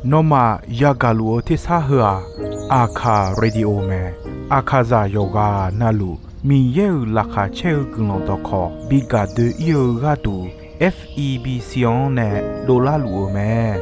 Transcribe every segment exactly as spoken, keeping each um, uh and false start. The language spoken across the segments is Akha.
Nawmaf yagaq luf-eu tersar heu-aq, Aqkaq Radio mae. Aqkaqzaq yawqghaq navluf Miqyaer-euq laqkhaq caer-eu guiqlanq dawqkawq bi gaq doe-ir-eu gharduq, F E B C-anr nae dovlar luf-eu mae.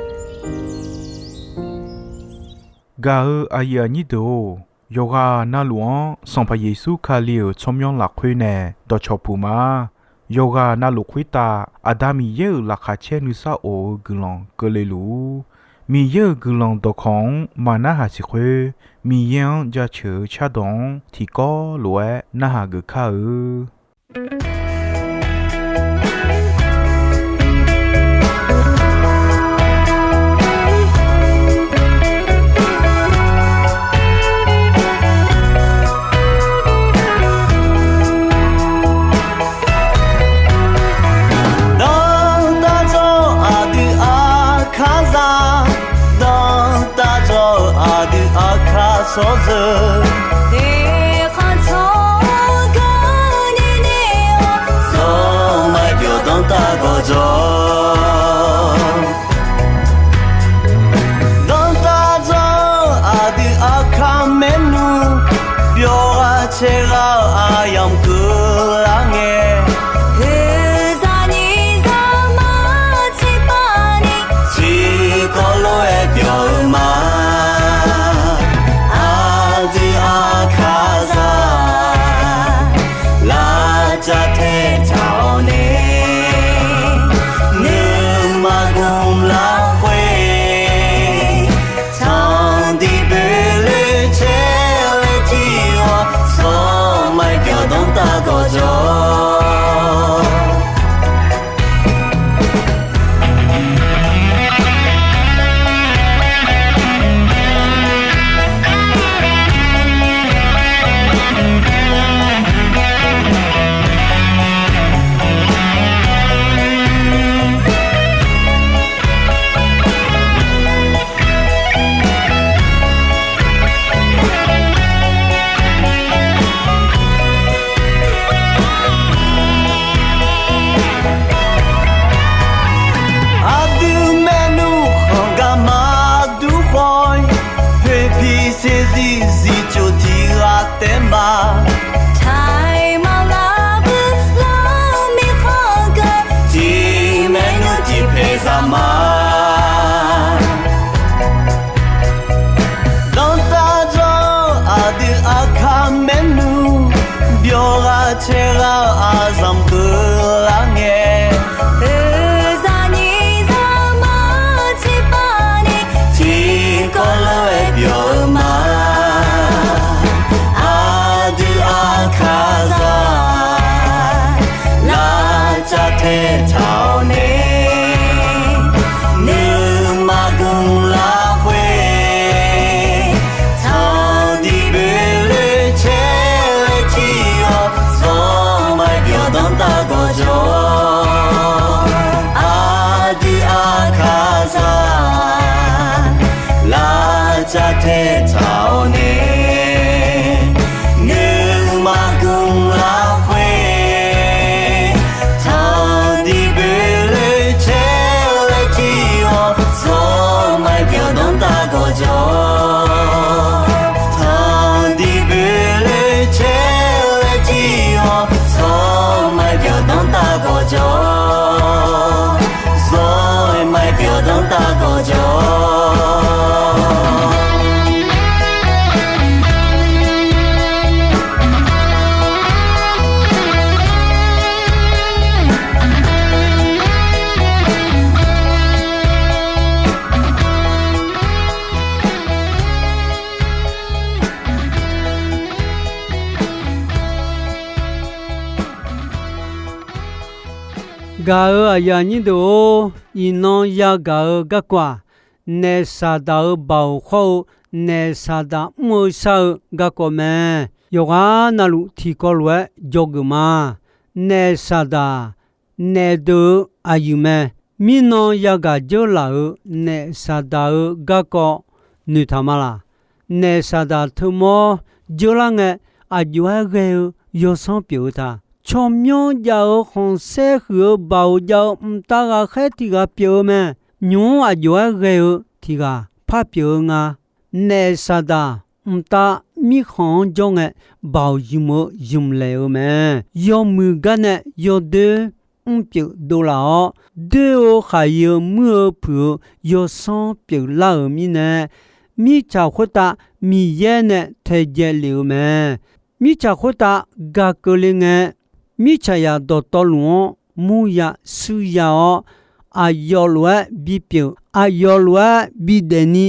Gaq-eu aqyuif aqnyir deuq-or, yawqghaq navluf-anr Sanqpaq Yeqsur Kali-euq tsawrmyanr lafkhoer nae dawqcawq puq ma. Yawqghaq navluf khoertav Aqda Miqyaer-euq laqkhaq caer nuisar of-eu guiqlanq keuvle luf-ur. Miqyaer-euq guiqlanq dawqkawq-anr maqnarhaq siq khoer, Miqyaer-anr jaceuq-eu cardawq-anr tiqkawv lof-aer narhaq geuf kar-eu. Dawqtawvluf aqdui Aqkaqzaq, dawqtawvluf aqdui Aqkaq sawrzeuq, eqkhanq tsawrganr nini-awr, zawr maqbyawq danrtav gawqjawq. Dawqtawvluf aqdui Aqkaq maernmr, byawq ghaq caer ghaq-eu aqyamq keuvlar ngae, oeqzaq nyiq zaqmar tsiqpavni, tiqkawv lof-aer byawq-eu ma. Aqdui Aqkaqzaq, lavcav taetaq-awr nae, nuima gmq lafkhoer, tanqdiq boeqloe caer laer jir-awr, zawr maqbyawq danrtav gawqjawq. Aqdui maernmr khanq gar maqdur khawf-ir, poeqpiq saeqzir zifcof tiq ghaq taef ma. Taiq maqlar bui lar mir khanq geu, tiq maernmr tiq paeq zaq ma. Dawqtawvluf aqdui Aqkaq maernmr, byawq ghaq caer ghaq-eu aqzanq keuvlar ngae, oeqzaq nyiq zaqmar tsiqpavni, tiqkawv lof-aer byawq-eu ma. Aqdui Aqkaqzaq, lavcav taetaq-awr nae, nuima gmq lafkhoer, tanqdiq boeqloe caer laer jir-awr, zawr maqbyawq danrtav gawqjawq. Aqdui Aqkaqzaq, lavcav taetaq-awr nae, nuima gmq lafkhoer, tanqdiq boeqloe caer laer jir-awr, zawr maqbyawq danrtav gawqjawq. Tanqdiq boeqloe caer laer jir-awr, zawr maqbyawq danrtav gawqjawq. Zawr maqbyawq danrtav gawqjawq. Gaq-euq aqyuif aqnyir deuq-or, iqnan yagaq-eu garkawv-aq, naef Saqdaq-euq baoq khawr-eu, naef Saqdaq mr-eu shar-eu garkawv mae. Yawqghaq navluf tiqkawv lof-aer dzawgeuf ma. Naef Saqdaq, naef deuq-eu aqyuif mae. Mirnan yagaq dzeurlaf-euq naef Saqdaq-eu garkawv noeqtaq ma laq. Naef Saqdaq teumawr dzeurlar ngae, aqjox-aer ghae-eu yawsanr pyeuf-eu ta. Tsawrmyanr jav-eu khanqsaer huiq-eu baoq jav-eu mqtav ghaqkhaer tiq ghaq pyeuf-eu mae. Nymq-mr aqjox-aer ghae-eu tiq ghaq par pyeuf-eu nga. Naef Saqdaq mqtav mirkhanq-anr jawr ngae, baoq zmq-eu zmq laeq-eu mae. Yawmuiq gar nae yawdoer mrpyeuf dovlaf-awr, doer-eu khaqyi-eu muir-eu puiq-eu yawsanr pyeuflar-euq mirnae, mirtsaq khoertav Miqyaer nae taedzae lef-eu mae. Mirtsaq khoertav gaq keuvle ngae, mirtsaqzaq dawqtawvluf-anr murya shuirya-awr, aqyawf lof-aer bipyeuf, aqyawf lof-aer bidaef ni,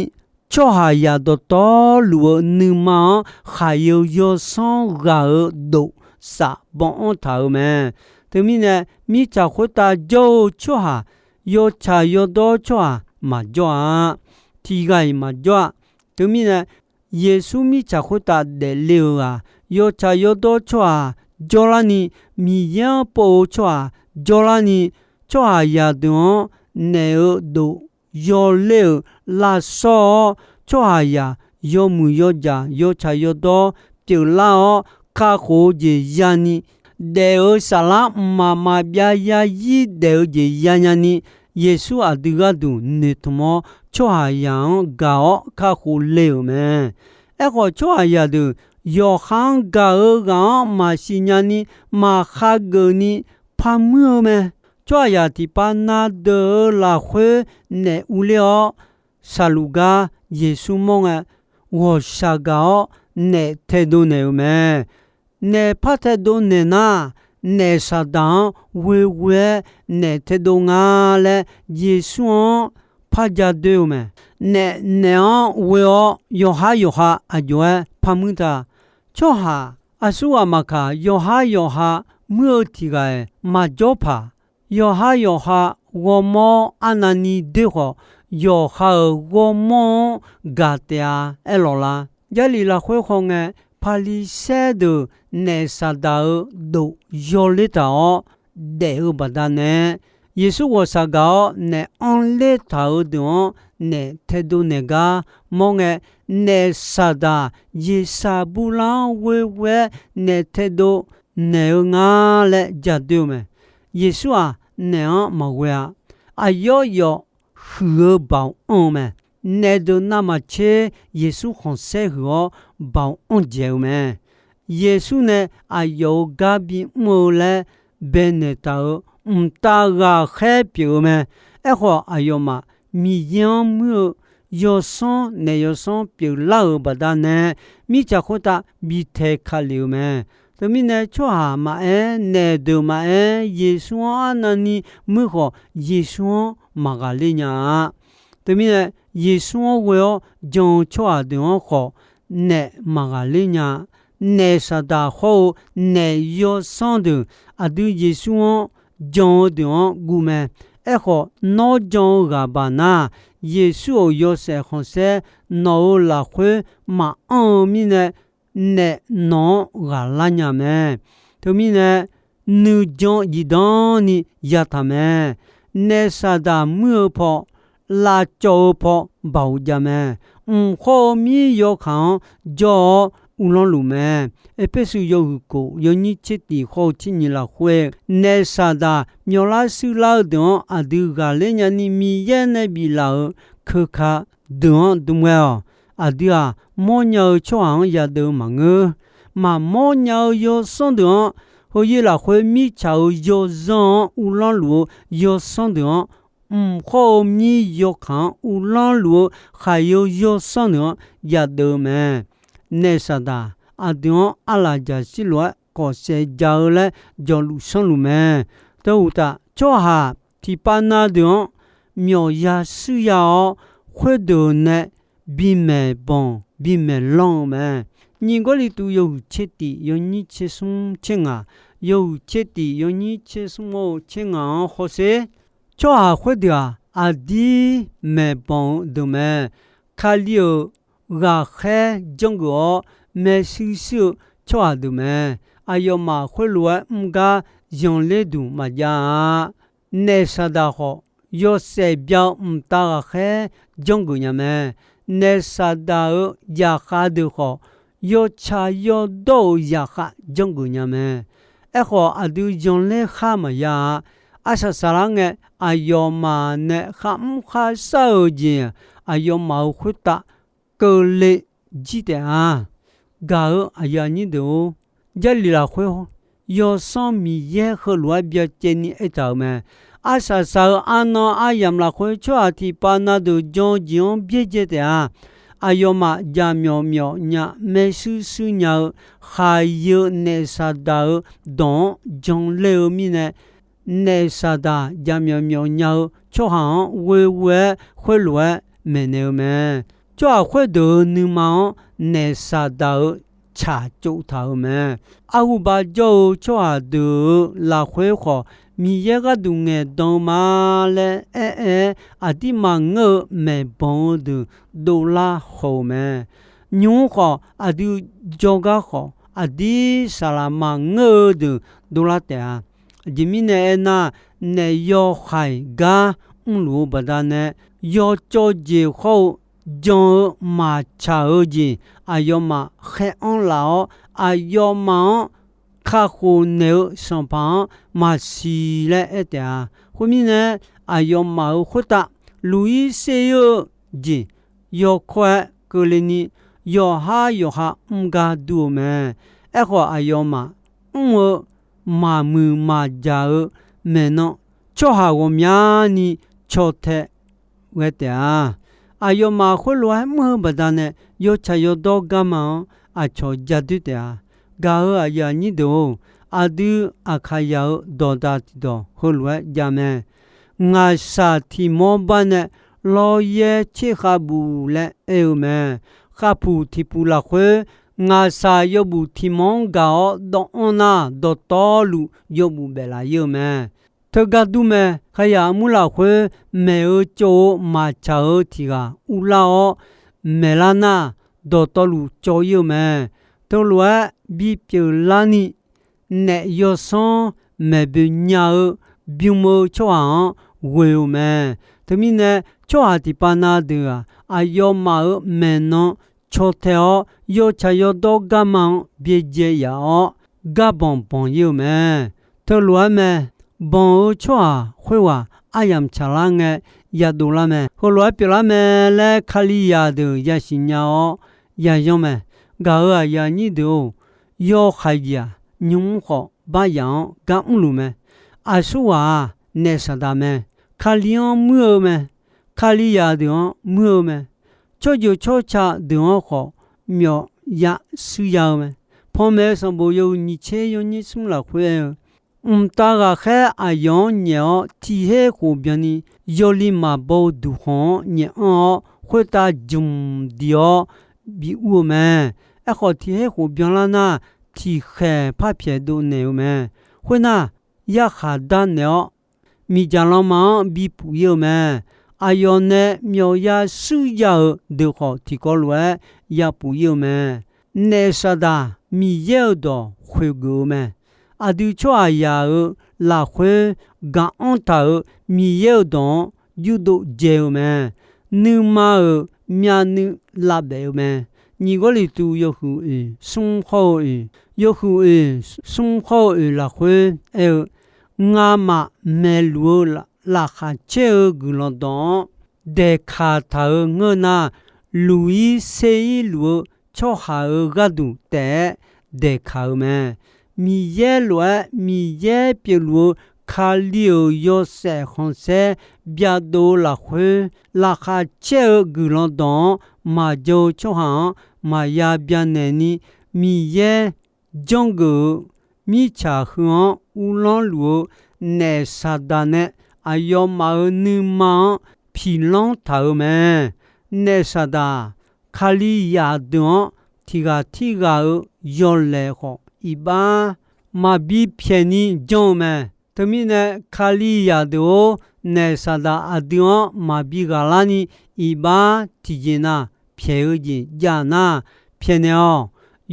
tsawrhaqzaq dawqtawvluf-eu nuima-anr khaqyi-eu yawsanr ghaq-eu dof saf baw-anr taq-euq mae. Teumirnae, mirtsaq khoertav jawr-eu tsawrhaq, yawtsaq yawdawr tsawrhaq maqjawr-a. Tiq ghaq-iq maqjawr-a. Teumirnae, Yeqsur mirtsaq khoertav daefle-euq ghaq, yawtsaq yawdawr tsawrhaq jawrlarni, Miqyaer-anr pov-eu tsawrhaq jawrlarni, tsawrhaqzaq deuq-anr naef-eu dof yawler-euq lavshawr-awr, tsawrhaqzaq yawmuiq yawjaq yawtsaq yawdawr pyeuflar-awr, kakhof-eu jeq yani, daef-eu saflar mqmaq maqbyav zarzir daef-eu jeq yanya ni, Yeqsur aqdui gharduq noeqtmq-awr, tsawrhaqzaq-anr gaq-awr kakhof le-euq mae. Aerkhawf, tsawrhaqzaq deuq yawqha-anr gaq-eu ghaq-anr maqsiq nyani, maqkhageuf ni parmuir-eu mae. Tsawrhaqzaq tiqpav na deuq-eu lafkhoer naef urler-awr, saqluf gar Yeqsur mawr ngae, ghawqshaq gaq-awr naef taedov naeq-euq mae. Naef par taedov naeq nar, naef Saqdaq-anr ghoeghoe-aer naef taedov nga laer Yeqsur-anr par ja doer-eu mae. Naef naef-anr ghoe-awr yawqhar yawqha aqjox-aer parmuir ta. Tsawrhaq aqsur ghaq maqkaq, yawqhar yawqha muir-eu tiq ghaq-iq maqjawr paq. Yawqhar yawqha ghawrmawr arnavni doer khawf, yawqha-euq ghawrmawr-anr gaq taef-a aerlawq lar. Jarlif lafkhoer khawf ngae, Paqliqsaer deuq naef Saqdaq-eu dof yawler taq-awr daef-eu baqdanae, Yeqsur ghawqshaq gaq-awr naef anrler taq-eu deuq-anr naef taedov naeq gar mawr ngae, naef Saqdaq Yeqsaqbular-anr ghoeghoe-aer naef taedov naeq-eu nga laer ja doer-eu mae. Yeqsur-aq, naef-anr maqghoe-a. Aqyawf yawf huiq-eu baoq anr-eu mae. Naef deuq navmaqtser Yeqsur khanqsaer huiq-awr baoq anr dzaeq-eu mae. Yeqsur nae aqyawf-euq gar bimr-eu laer baenaeq taq-euq mqtav ghaqkhaer pyeuf-eu mae. Aerkhawf, aqyawfmaf Miqyaer-anr muir-eu yawsanr naef yawsanr pyeuflar-euq baqdanae, mirtsaq khoertav bi tae ka lef-eu mae. Teumirnae, tsawrhaq maqaer, naef deuq maqaer, Yeqsur-anr arnavni muir khawf, Yeqsur-anr maqghaq ler nya-a. Teumirnae, Yeqsur-anr ghoe-awr jan-eu tsawrhaq deuq-anr khawf, naef maqghaq ler nya-a. Naef Saqdaq hawr-eu naef yawsanr deuq aqdui Yeqsur-anr jan-eu deuq-anr guv mae. Aerkhawf, nawr jan-eu ghaq baq nar, Yeqsur-euq yawshaef khanqsaer nawq-euq lafkhoer maqanr-eu mirnae, naef nawq-anr ghaqlar nya mae. Teumirnae, nuijan zifdan ni yataq mae. Naef Saqdaq muir-eu paw, lavcawv-eu paw baoq jav mae. Mq khawr-eu mir yawkaq-anr jawr-awr uvlanr luf mae. Erpersu yawhuiq kof yawnyir tser tif khawr-eu tser nyiq lafkhoer, naef Saqdaq myawqlar shuirlar-eu deuq-anr aqdui ghaqler nyani Miqyaer nae biflaf-euq keuka deuq-anr dm ghae-awq. Aqdui-aq, mawrnya-eu tsawrhaq-anr yadeuv-eu maqngeur. Maqmawr nya-eu yawsanr deuq-anr, heuzir lafkhoer mirtsaq-euq yawzanr-anr uvlanr luf-eu yawsanr deuq-anr, mq khawr-eu mir yawkaq-anr uvlanr luf-eu khaqyeu yawsanr deuq-anr yadeuv-eu mae. Naef Saqdaq aqdui-anr arlaqjaq shir lof-aer kawfsaef ja-eu laer jawqluf sanrluf mae. Teu uqtaf, tsawrhaq tiqpav na deuq-anr myawqya shuirya-awr, khoerdeuq nae bimaeq banq bimaeq lanr-eu mae. Nyiq Gawrliqtu yawhuiq tser tif yawnyir tser smr tser ngaq, yawhuiq tser tif yawnyir tser smr-eu tser ngaq-anr hawsher. Tsawrhaq khoerdeuq-aq, aqdir maeqbanq-eu deuq mae. Kali-euq ghaqkhaer janrgeuf-awr maershuir shuir-eu tsawrhaq deuq mae. Aqyawfmaf khoerlof-aer mr gar zanqler duq maqjav-a. Naef Saqdaq khawf, yawshaef bya-eu mqtav ghaqkhaer janrgeuf nya mae. Naef Saqdaq-euq zaqkhav deuq khawf, yawtsaq yawdawr-euq zaqkhav janrgeuf nya mae. Aerkhawf, aqdui zanqler khar maqya-a. arsaq saqlar ngae, aqyawfmaf nae kharmr kharshar-euq jeq aqyawfmaf-euq khoertav keuvle jir taef-a. Gaq-eu aqyuif aqnyir deuq-or, Jarlif lafkhoer Yawsanr Miqyaer heulof-aer byacaevni aertaq-euq mae. Arsaq saq-eu arnan aryamq lafkhoer tsawrhaq tiqpav na deuq jan-eu jeq-anr byaerdzae taef-a. Aqyawfmaf jaqmyawf myawf nya maershuir shuir nya-eu khaqyeu naef Saqdaq-euq dawq-anr janler-eu mirnae, naef Saqdaq jaqmyawf myawf nya-eu tsawrhaq-anr ghoeghoe-aer khoerlof-aer maeqnaeq-eu mae. Tsawrhaq khoerdeuq-euq nuima-anr naef Saqdaq-euq tsaq tsov taq-euq mae. Arhuba jawr-eu tsawrhaq deuq-euq lafkhoer khawf, Miqyaer gharduq ngaeqdan-eu ma laer aer-aer-aer, aqdirmaf ngeur-eu maeqbanq-eu deuq dovlar khawf-eu mae. Nymq-mr khawf, aqdui jawrgar khawf, aqdir saqlaq maqngeur-eu deuq dovlar taef-a. Aqjeq mirnae aernar, naef yawhaiq gar mrluf-eu baqdanae, yawcawv jeq hawr-eu jan-eu maqtsaq-eu jeq aqyawfmaf khaer-anr laf-awr, aqyawfmaf-anr kakhof naeq-eu sanqpaq-anr maqsiq laer aer taef-a. Khoermirnae, aqyawfmaf-euq khoertav luq-ir ser-ir-eu jeq yawkawr-aer keuvle ni, yawqhar yawqha mr gar dur-eu mae. Aerkhawf, aqyawfmaf mr-eu maqmuiq maqjaq-eu maeqnan, tsawrhaq ghawqmyani caw tae ghae taef-a. Aqyawfmaf khoerlof-aer mr-eu baqdanae, yawtsaq yawdawr garma-anr aqcawq ja doer taef-a. Gaq-euq aqyuif aqnyir deuq-or, aqdui Aqkaqyaq-euq dawqdaq tiqdawq heulof-aer jav mae. Ngaqshaq tiq mawr bar nae lawryaer tser khavbuf laer aer-eu mae. Khavpuq tiq puq lafkhoer, ngaqshaq yawbuf tiq mawr-anr gaq-awr dawvanr nar, dawqtawvluf yawbuf baef laf-ir-eu mae. Teugar dur mae. Kali-aq armur lafkhoer maeq-eu cawv-eu maqtsaq-eu tiq ghaq urlar-awr maeqlar nar, dawqtawvluf cawv-ir-eu mae. Teulof-aer bipyeuf larni, naef yawsanr maeqboeq nya-eu bym-eu tsawrhaq-anr ghoe-eu mae. Teumirnae, tsawrhaq tiqpav na deuq-aq, aqyawfmaf-euq maeqnan caw tae-awr, yawtsaq yawdawr garma-anr byaerdzae yaf-awr, gar banq banq-ir-eu mae. Teulof-aer mae. Banq-eu tsawrhaq khoerghaq aryamq tsaqlar ngae yadov lar mae. Heulof-aer pyeuflar mae laer Kalizaq deuq yasiq nya-awr yayanr mae. Gaq-euq aqyuif aqnyir deuq-or, yawhaiq jeq-aq, nymq-mr khawf baryaf-anr gar mrluf mae. Aqsurghaq-aq, naef Saqdaq mae. Kali-anr muir-eu mae. Kalizaq deuq-anr muir-eu mae. Tsawrjeuq tsawrca deuq-anr khawf myawf ya shuir ya-eu mae. Panmaeq-eu sanqbof yawhuiq nyiq tser yawnyir smr lafkhoer aer-eu, mqtav ghaqkhaer aqyawf-anr nyaef-awr tiq her khof byanni, yawli maqbaw-eu duqkhanq-anr nyaef anr-awr, khoertav jmq diq-awr bi ur-eu mae. Aerkhawf, tiq her khof byanlar nar, tiq khaeq par pyaeq dovnaeq-eu mae. Khoernar, yarkhaq darnaeq-awr, miqdzaq lanma-anr bipuf-ir-eu mae. Aqyawf nae myawf ya shuir ya-euq deuq khawf, tiqkawv lof-aer yapuf-ir-eu mae. Naef Saqdaq Miqyaer-euq dawq khoeq geuf-eu mae. Aqdui tsawrhaqzaq-euq lafkhoer gaq-anr taq-euq Miqyaer-euq dawq-anr yurdov dzae-eu mae. Nuima-euq myavnuiv lavbaef-eu mae. Nyiq Gawrliqtu yawhuiq oeq smr khawr-eu oeq, yawhuiq oeq smr khawr-eu oeq lafkhoer aer-eu, Ngamaf maeqluf-eu laqkhaq caer-eu guiqlanq dawq-anr daeqkaq taq-euq ngeur nar, luq-ir ser-ir luf-eu tsawrhaq-euq gharduq taef-aer daeqkaq-eu mae. Miqyaer lof-aer Miqyaer pyeufluf-eu Kali-euq yawshaef khanqsaer byadov-eu lafkhoer, laqkhaq caer-eu guiqlanq dawq-anr maqjan-eu tsawrhaq-anr maqya byanaeq ni, Miqyaer janrgeuf-eu mirtsaq heu-anr uvlanr luf-eu naef Saqdaq nae aqyawfmaf-euq nuima-anr piqlanr taq-euq mae. Naef Saqdaq Kalizaq deuq-anr tiq ghaq tirghaq-euq yawlaeq khawf iqbax maqbi pyaeq ni janr-eu mae. Teumirnae, Kalizaq deuq-or, naef Saqdaq aqdui-anr maqbi ghaqlar ni iqbax tiqjeq na pyaeq-eu jeq jav nar, pyaeqnaeq-awq.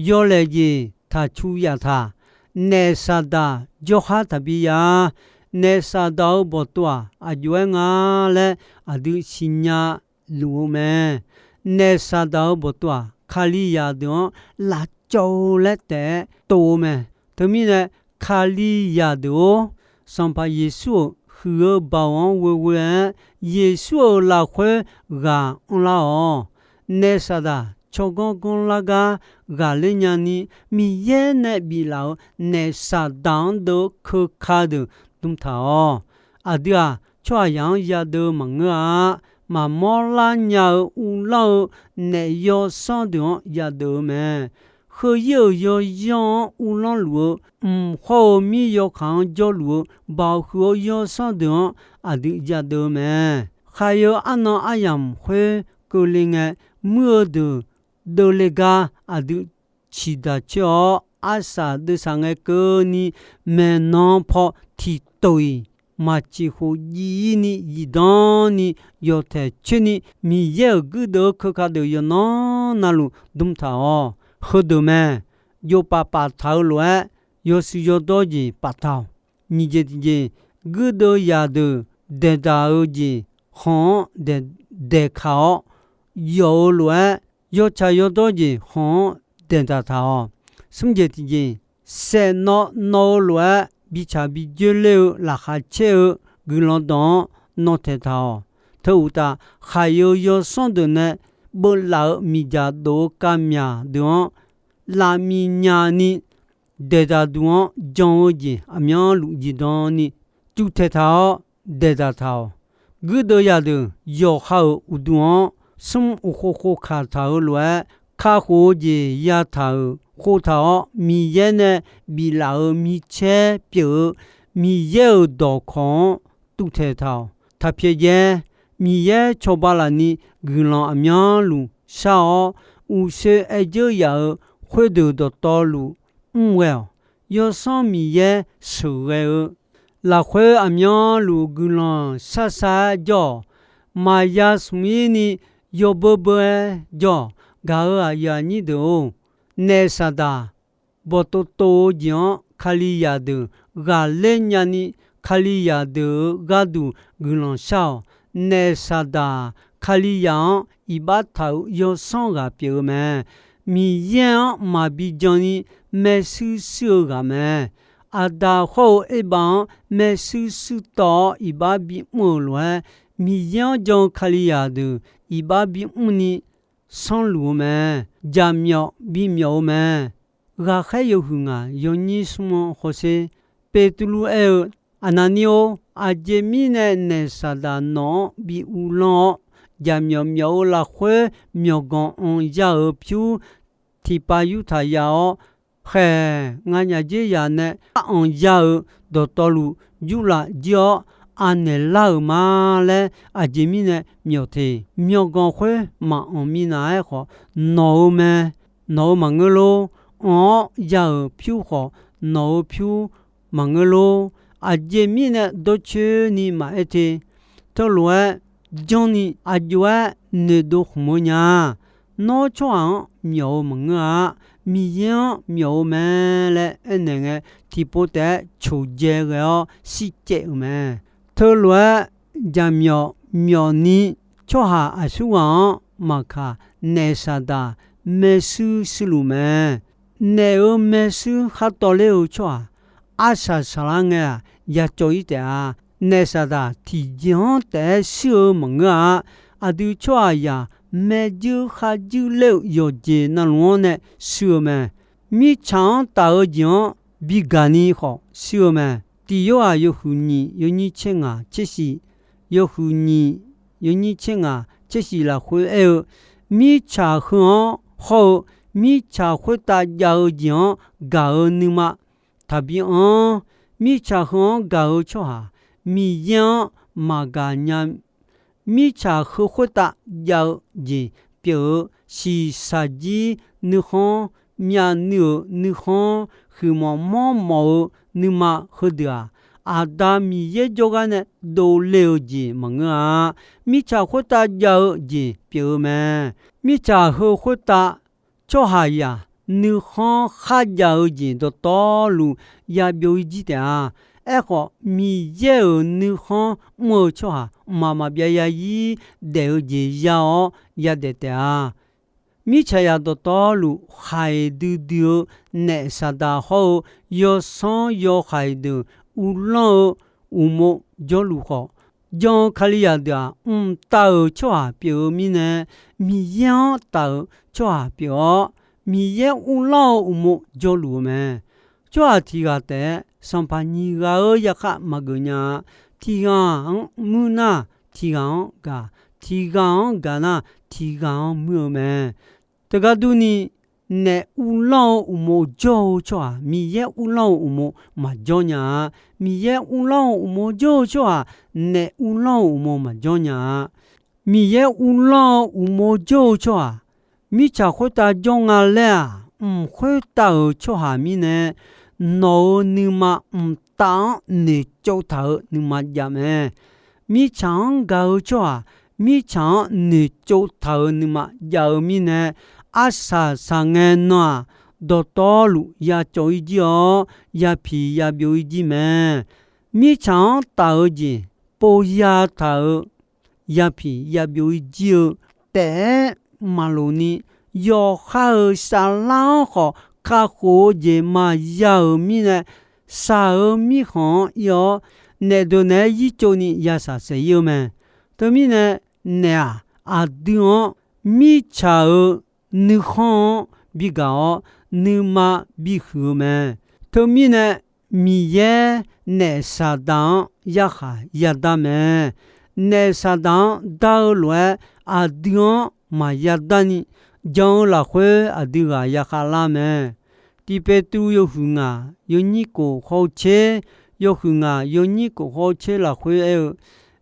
Yawlaeq jeq taqcu yaf taq. Naef Saqdaq jawrhar taqbi ya. Naef Saqdaq-euq bawqtov-aq, aqjox-aer nga laer aqdui siqnya luf-eu mae. Naef Saqdaq-euq bawqtov-aq, Kalizaq deuq-anr lafcawv-eu laer taef-aer tov-eu mae. Teumirnae, Kalizaq deuq-or, Sanqpaq Yeqsur-euq huiq-eu baoq-anr ghoeghoe-aer, Yeqsur-euq lafkhoer ghaq anrlar-awq. Naef Saqdaq tsawrganr ganr lar gar ghaqler nyani, Miqyaer nae biflaf-euq naef Saqdaq-anr deuv-eu keuka deuq dm taq-awq. Aqdui-aq, tsawrhaqzaq-anr yadeuv maqngeur-a. Maqmawr lar nya-eu uvlanr-eu naef yawsanr deuq-anr yadeuv-eu mae. Heu-ir-euq yawyanr-anr uvlanr luf-eu, mq khawr-eu mir yawkaq-anr jawrluf-eu, baoq huiq-eu yawsanr deuq-anr aqdui yadeuv-eu mae. Khaiq-eu arnan aryamq khoer keuvle ngae, muir-eu deuq deuvle gar aqdui ciqdaq coer-awr, arsaq deuvsaq ngae keuvni maeqnan paw tiqtof-iq maqciq khof jiv-ir ni zifdan ni yawtaeq coer ni Miqyaer-euq guirdeuv-eu keuka deuq yawqnan navluf dm taq-awq. Heudeuq mae. Jovpaf paftaq-eu lof-aer, yawshuif yawdawr jeq paftaq-awq. Nyiq jeq tiqjeq, guirdeuv zaqdeuq daeqdaq-eu jeq khanq-anr daeq, daeqkaq-awr, yawf-eu lof-aer, yawtsaq yawdawr jeq khanq-anr daeqdaq taq-awq. Smr jeq tiqjeq, saeqnawv nawv-eu lof-aer, bitsaq bijoer ler-eu laqkhaq caer-eu guiqlanq dawq-anr nawtaeq taq-awq. Teu uqtaf, khaiq-eu yawsanr deuq nae beuvlaf-eu miqdzaq dof-eu kavmyaq deuq-anr, lafmiq nyani daeqdaq duq-anr jan-eu jeq aqmyanluf jeqdan ni cuvtaeq taq-awr daeqdaq taq-awq. Guirdeuv zaqdeuq yawqha-euq uqduq-anr smr uqkhov khov kaq taq-eu lof-aer, kakhof-eu jeq yataq-euq khov taq-awr, Miqyaer nae biflaf-euq micaer pyeuf-eu Miqyaer-euq dawqkawq-anr tuvtaeq taq-awq. Taq pyaeq jae, Miqyaer cawba lafni guiqlanq aqmyanluf shar-awr, uqshoe aer dzeur yaf-euq khoerdeuq dawqtawvluf mr ghae-awq. Yawsanr Miqyaer sheuqghae-eu lafkhoer aqmyanluf guiqlanq sharshar-aer jawr-awq. Maqya smq-ir ni yawbeur beur-aer jawr-awq. Gaq-euq aqyuif aqnyir deuq-or, naef Saqdaq bawqtov tov-eu jeq-anr Kalizaq deuq ghaqler nyani, Kalizaq deuq-euq gharduq guiqlanq shar-awq. Naef Saqdaq Kalizaq-anr iqbax taq-euq yawsanr ghaq pyeuf-eu mae. Miqyaer-anr maqbi jan ni maershuir shuir-eu ghaq mae. Aqdaq hawr-eu Erbav-anr maershuir shuir tawv-awr iqbax bimr-euq lof-aer, Miqyaer-anr jan-eu Kalizaq deuq iqbax bimr ni sanrluf-eu mae. Jaqmyawf bimyawf-eu mae. Ghaqkhaer yawhuiq ngaq yawnyir smr-anr hawsher. Beqtuvluv aer-eu, Aqnaqnir-or, aqjeq mirnae naef Saqdaq nawq-anr bi uvlanr-awr, jaqmyawf myawf-eu lafkhoer myawqganq anq ya-euq pyur tiqpav yurtaq ya-awr, khaeq nganyaf dzer yaq nae aranq ya-euq dawqtawvluf yurlaf jir-awr anaeq lar-euq ma laer aqjeq mirnae myawf teq. Myawqganq khoer maqanq minav-aer khawf, nawq-eu mae, nawq-eu maqngeur lor. Anq-awr ya-euq pyur khawf, nawq-eu pyur maqngeur lor. Aqjeq mirnae dawrcoeni maqaer te. Teulof-aer janrni aqjox-aer noeqdov khmq-eu nya. Nawr tsawrhaq-anr myawf-eu maqngeur-a. Miqyaer-anr myawf-eu mae laer aernaeq ngae, tiqpov taef-aer coqdzae ghae-awr shircaev-euq mae. Teulof-aer jaqmyawf myawfni tsawrhaq aqsurghaq-anr maqkaq, naef Saqdaq maershuir shuirluf mae. Naef-euq maershuir khar tawv ler-eu tsawrhaq arsaq saqlar ngae-aq, yacawv-ir taef-a. Naef Saqdaq tiqjeq-anr taef-aer shuir-eu maqngeur-a. Aqdui tsawrhaqzaq maerjuir kharjuir ler-euq yawqjeq navluf-anr nae shuir-eu mae. Mirtsaq-anr taf-eu jeq-anr bi gaqni khawf shuir-eu mae. Tiq Yorhaq yawhuiq nyiq yawnyir tser ngaq tser shif, yawhuiq nyiq yawnyir tser ngaq tser shif lafkhoer aer-eu, mirtsaq heu-anr hawr-eu mirtsaq khoertav jav-eu jeq-anr gaq-eu nuima taqbi anr. Mirtsaq heu-anr gaq-eu tsawrhaq Miqyaer-anr maqgaq nya. Mirtsaq heu khoertav jav-eu jeq pyeuf-eu shiqshaq jir nuikhanr, myavnuiv-euq nuikhanr, huiqmawf mawrmawf-eu nuima heudeuq-aq, Aqda Miqyaer jawrgar nae dovle-eu jeq maqngeur-a. Mirtsaq khoertav jav-eu jeq pyeuf-eu mae. Mirtsaq heu khoertav tsawrhaqzaq nuikhanr kharjav-eu jeq dawqtawvluf yabyov-ir jir taef-a. Aerkhawf, Miqyaer-euq nuikhanr mr-eu tsawrhaq mqmaq maqbyav yazir daef-eu jeq ya-awr yadaef taef-a. Mirtsaqzaq dawqtawvluf khaiq duidui-eu naef Saqdaq hawr-eu yawsanr yawhaiq deuq uvlanr-eu uqmov jawrluf khawf, jan-eu Kalizaq deuq-aq, mqtav-euq tsawrhaq pyeuf-eu mirnae, Miqyaer-anr taf-euq tsawrhaq pyeuf-awr, Miqyaer uvlanr-eu uqmov jawrluf-eu mae. Tsawrhaq tiq ghaq taef-aer sanqpaq nyiq ghaq-euq yarkhaq maqgeuf nya-a. Tiq ghaq-anr muir nar, tiq ghaq-anr gaq, tiq ghaq-anr gaq nar, tiq ghaq-anr muir-eu mae. Teugar durni, naef uvlanr-eu uqmov jawr-eu tsawrhaq, Miqyaer uvlanr-eu uqmov maqjawr nya-a. Miqyaer uvlanr-eu uqmov jawr-eu tsawrhaq, naef uvlanr-eu uqmov maqjawr nya-a. Miqyaer uvlanr-eu uqmov jawr-eu tsawrhaq, mirtsaq khoertav jawr nga laer-aq, mq khoertav-euq tsawrhaq mirnae, nawq-euq nuima mqtav-anr noeqtsov taq-euq nuima jav mae. Mirtsaq-anr gaq-eu tsawrhaq, mirtsaq-anr noeqtsov taq-euq nuima jav-eu mirnae, arsaq saqngae nan-aq, dawqtawvluf ya cawv-ir jir-awr, ya piq ya byov-ir jir mae. Mirtsaq-anr taf-eu jeq pov ya taq-euq, ya piq ya byov-ir jir-eu taef-aer maqloq ni, yawqha-euq saflar-anr khawf kakhof-eu jeq maqya-euq mirnae, shaq-euq mirkhanq-anr ir-awr, naef deuq naeq-aer yir tsov ni ya shaq saef-ir-eu mae. Teumirnae, naef-aq, aqdui-anr mirtsaq-euq nuikhanr-anr bigaq-awr, nuima bihuiq-eu mae. Teumirnae, Miqyaer naef Saqdaq-anr yarkhaq yadar mae. Naef Saqdaq-anr dar-eu lof-aer, aqdui-anr maqya darni, jan-eu lafkhoer aqdui ghaq ya khavlar mae. Tiq Peqtruv yawhuiq ngaq yawnyir kof hawr-eu tser, yawhuiq ngaq yawnyir kof hawr-eu tser lafkhoer aer-eu,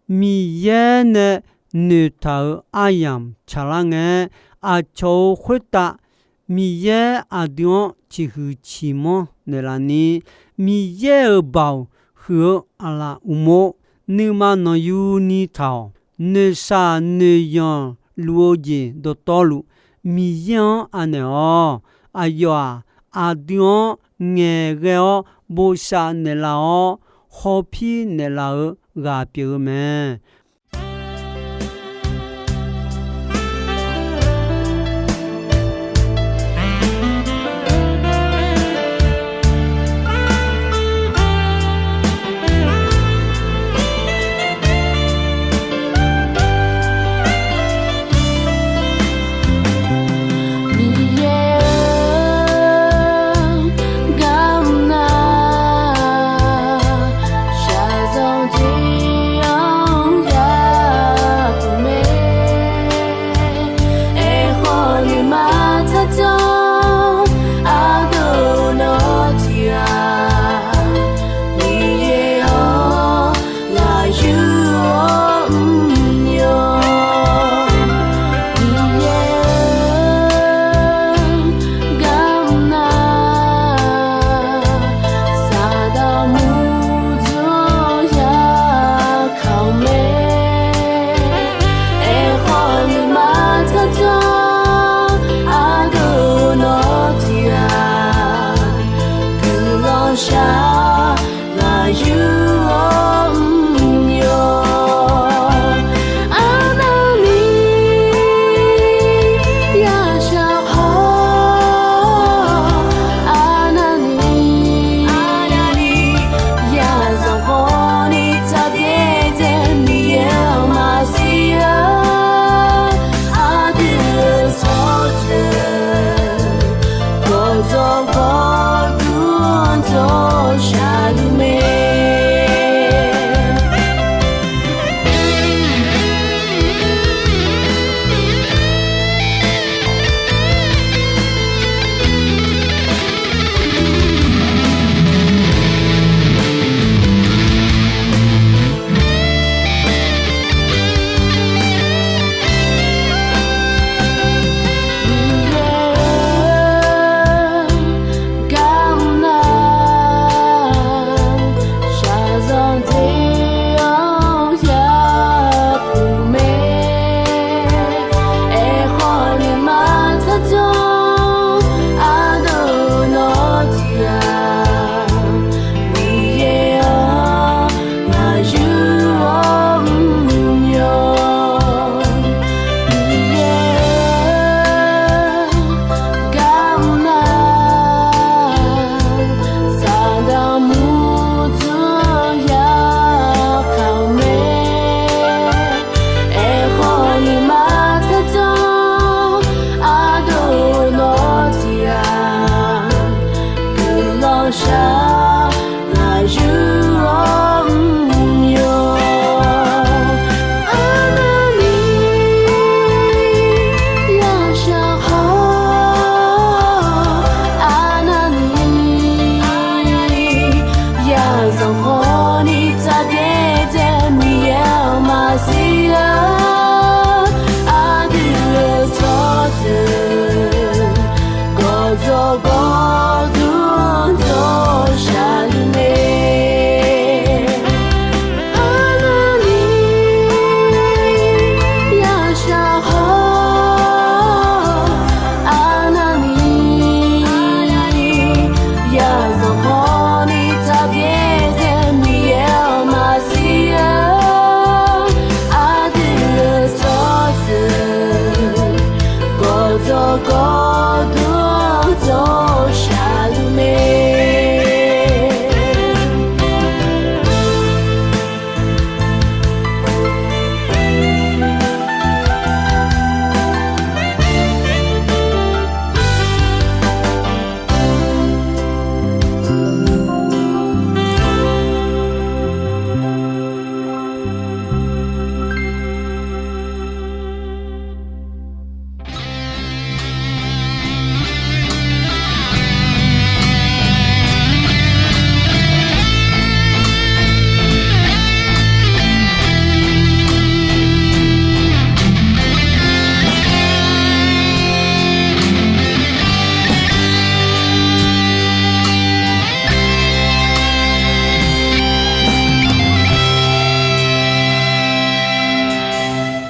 Miqyaer nae noeqtaq-euq aryamq tsaqlar ngae, aqcawq-euq khoertav Miqyaer aqdui-anr ciqhuiq ciqmanr naeqlaf ni, Miqyaer-euq baoq huiq-eu aqlaf uqmov, nuima nanqyuni taq-awq. Noeqshaq noeqyanq luf-eu jeq dawqtawvluf, Miqyaer-anr anaeq-awq. Aqyawf-aq, aqdui-anr ngaeqghae-awr bosav naeqlaf-awr, hawpir naeqlaf-eu ghaq pyeuf-eu mae. Miqyaer-or, garma shaqzanq tiq-anr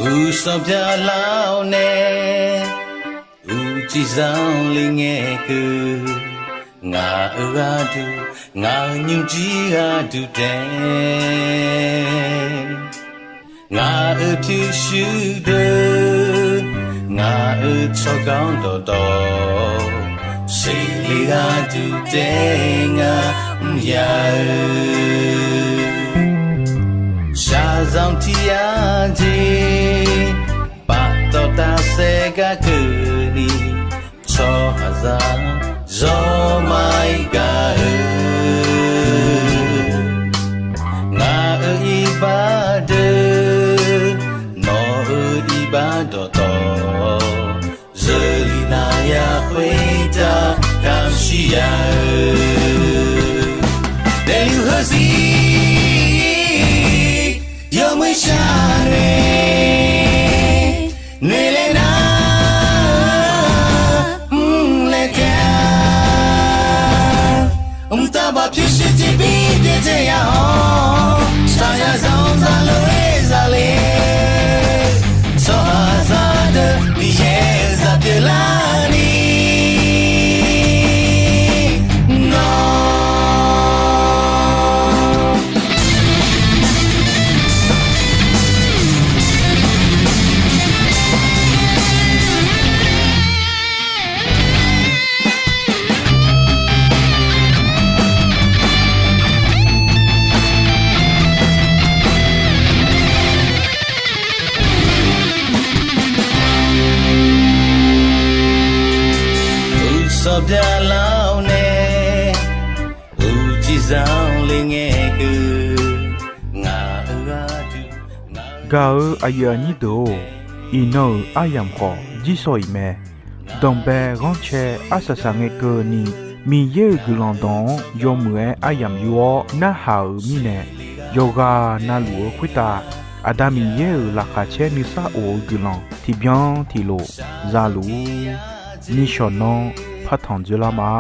Uqsawq byaqlar-awr nae, uqcif zanqler ngae keuv. Ngaq-euq gharduq, ngaq-euq nymrjir gharduq taef, ngaq-euq pyurshuir deuq, ngaq-euq tsawrganr dawqtawv, seqle gharduq taef ngar mr ya-eu. Shaqzanq tiq yar jeq, paftawf tafsaef gar keuvni, tsawrhaqzaq zawr ma-ir gaq-eu. Ngaq-euq iqbax deuq, nawq-euq iqbax dawqtawv, zeurlif nav ya khoertav kamq shir ya-eu. Daefluf heuzir yawmuiq shar nae, noeqlaer nar mrlaer taef-a. Mqtav baq pyurshuir tiqbir byaerdzae ya-awr, shaqzanq zanq zaqlof-aer zaqle, tsawrhaqzaq deuq Miqyaer-euq zaq pyeuflarni nawr Uqsawq byaqlar-awr nae, uqcif zanqler ngae keuv. Ngaq-euq gharduq, ngaq-euq gaq-eu aqyuif aqnyir deuq-or, iqnan-euq aryamq khawf jirsawq iq mae. Danqbae ghanrcae arsaq saq ngae keuvni, Miqyaer-euq guiqlanq dawq-anr yawmuiq-aer aryamq yur-awr narhaq-euq mirnae, yawqghaq navluf-eu khoertav Aqda Miqyaer-euq laqkhaq caer nuisar of-eu guiqlanq tiqbyan tiqlof zaluf-ur. Nishawq nanr partanq dzoerlar ma.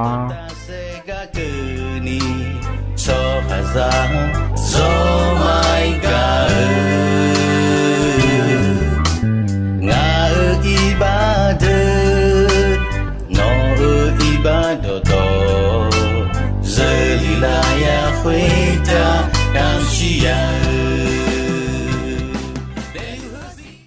Tsawrhaqzaq zawr